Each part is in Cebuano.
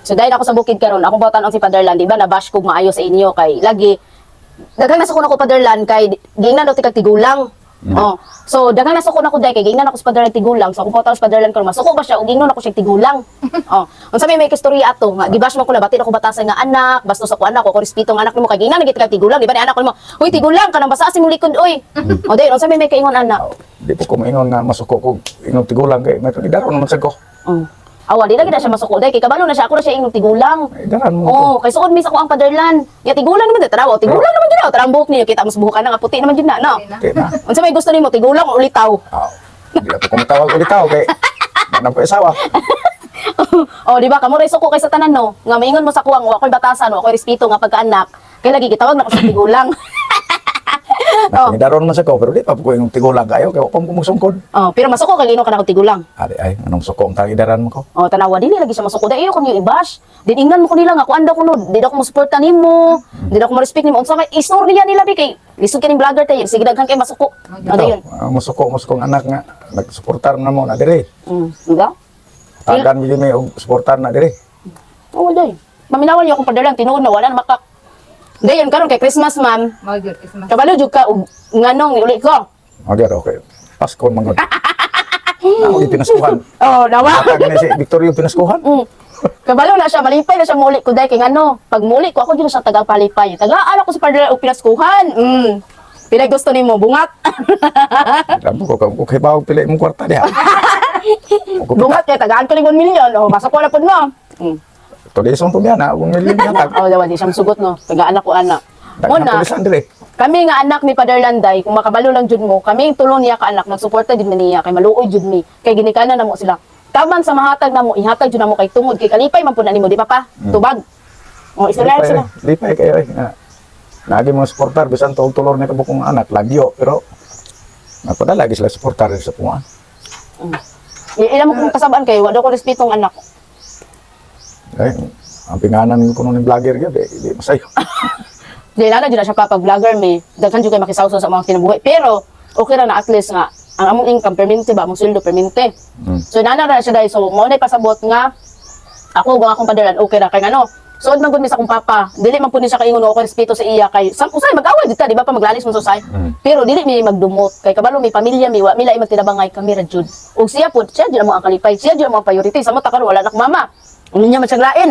So dahil ako sa bukid karon, akong batan si Paderlan, di ba nabash kog maayo sa inyo kay lagi daghang nasuko nako Paderlan kay giingnan daw tikag tigulang. Oh. So daghang nasuko nako dai kay giingnan ako sa Paderlan tigulang. So akong batan si Paderlan karon masuko ba siya og ingnon ako siya tigulang. Oh. Unsa may istorya ato nga gibash man ko na batin ako batasan nga anak, bastos ako anak, ako respeto nga anak nimo kay giingnan lagi tikag tigulang, di ba ni anak ko nimo. Uy, tigulang kanang basa si mong likod oy. Oh, dai unsa may kaingon anak? Di po ko maingon nga masuko ko ingong tigulang kay may idaron naman sa ko. Oh. Awa, di lagi na siya masuko dai kay kabalo na siya ako na siya ingong tigulang. Idaran mo ko. Oh, kay suod mi sa ko ang paderlan. Ya tigulang naman di taraw, tigulang naman jud na. Tarang buhok niyo kita mas buhukan na nga puti naman jud na, no. Okay na. Unsa may gusto nimo, tigulang o ulitaw? Ah, di na po ko matawag ulit tao kay manang ko asawa. Oh, di ba kamo ray suko kay sa tanan no. Nga maingon mo sa kuwang wa ako'y batasan, wa ako'y respeto nga pagkaanak. Kay lagi gitawag na ko sa tigulang. Oh. Idaron man sa ko pero di pa po ko ingong tigulang kayo kay wa pa mo ko magsungkod. Oh, pero masuko kay ingon ka na akong tigulang. Ari ay anong suko ang tang idaran mo ko? Oh, tanawa dili lagi siya masuko. Dai ko niyo i-bash. Din ingnan mo ko nila nga kuan daw kuno, di daw ko mo-suporta nimo, di daw ko mo-respect nimo. Unsa may istorya nila bi kay lisod kining vlogger tayo, sige daghan kay masuko. Oh, dayon. Ah, musuko ang anak nga nagsuportar na mo na dire. Di ba? Tagan mi may og suportar na dire. Oo, day. Maminawan niyo akong padalang tinuod na wala na maka. Dayon karon kay Christmas man. Mao gyud Christmas. Kabalo jud ka og nganong uli ko. Okay, okay. Pasko man gud. Ako ipinaskuhan. Oh, nawa. Tagan ni si Victorio pinaskuhan. Kabalo na siya, malipay na siya muli ko dahil kay ngano. Pag muli ko ako jud na siya taga palipay. Tagaan ako sa padala og pinaskuhan. Pilay gusto nimo bungat. Labo ko kung kay bawog pila imong kwarta diha. Bungat kay tagaan ko ning 1 million. Oh, masok ko na pud mo. Tulison po niya na, kung milyon niya tag. Oh, dawa di siya sugot no. Tagaan ako anak. Daghan Muna, tulisan dire. kami nga anak ni Father Landay, kung makabalo lang jud mo, kami yung tulong niya ka anak, nagsuporta jud man niya, kay maluoy jud mi, kay ginikanan na mo sila. Taman sa mahatag na mo, ihatag jud na mo kay tungod, kay kalipay man po na nimo, di ba pa? Tubag. O, istorya Lipay, sila. lipay kayo eh. Nga. Naagi mga suportar, bisan tuog tulor ni kabukong anak, lagyo, pero napadala lagi sila suportar sa pungan. Ilan mo kung kasabaan kayo, wala ko respetong anak. Ay, ang pinganan ko nung vlogger gyud, eh, di masayo. Di na jud na siya pa pag vlogger may daghan jud kay makisawsaw sa mga kinabuhi. Pero okay ra na at least nga ang among income permanente ba, among sweldo permanente. So nana ra siya dahil so mo na pasabot nga ako ug ang akong padalan okay ra kay ngano. Suod man gud mi sa akong papa. Dili man pud ni siya kaingon ako respeto sa iya kay sa usay mag-away dita di ba pa maglalis mo sa usay. Pero dili mi magdumot kay kabalo mi pamilya mi wa mi lain magtinabangay kami ra jud. Ug siya pud siya jud mo ang kalipay, siya jud mo ang priority sa mata karon wala na akong mama. Unya man siyang lain.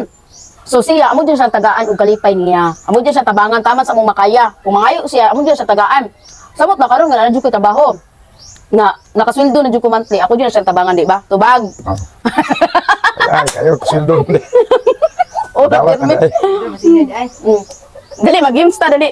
So siya, amo jud siyang tagaan og kalipay niya. Amo jud siyang tabangan tama sa among makaya. Kung mangayo siya, amo jud siyang tagaan. Samot na karon nga naa jud ko trabaho. Na nakasweldo na jud ko monthly, ako jud na siyang tabangan, di ba? Tubag. Oh. Ay, kayo kusildon. Oh, Dawat na permit. ay. Masigad ay. Dali mag-games ta dali.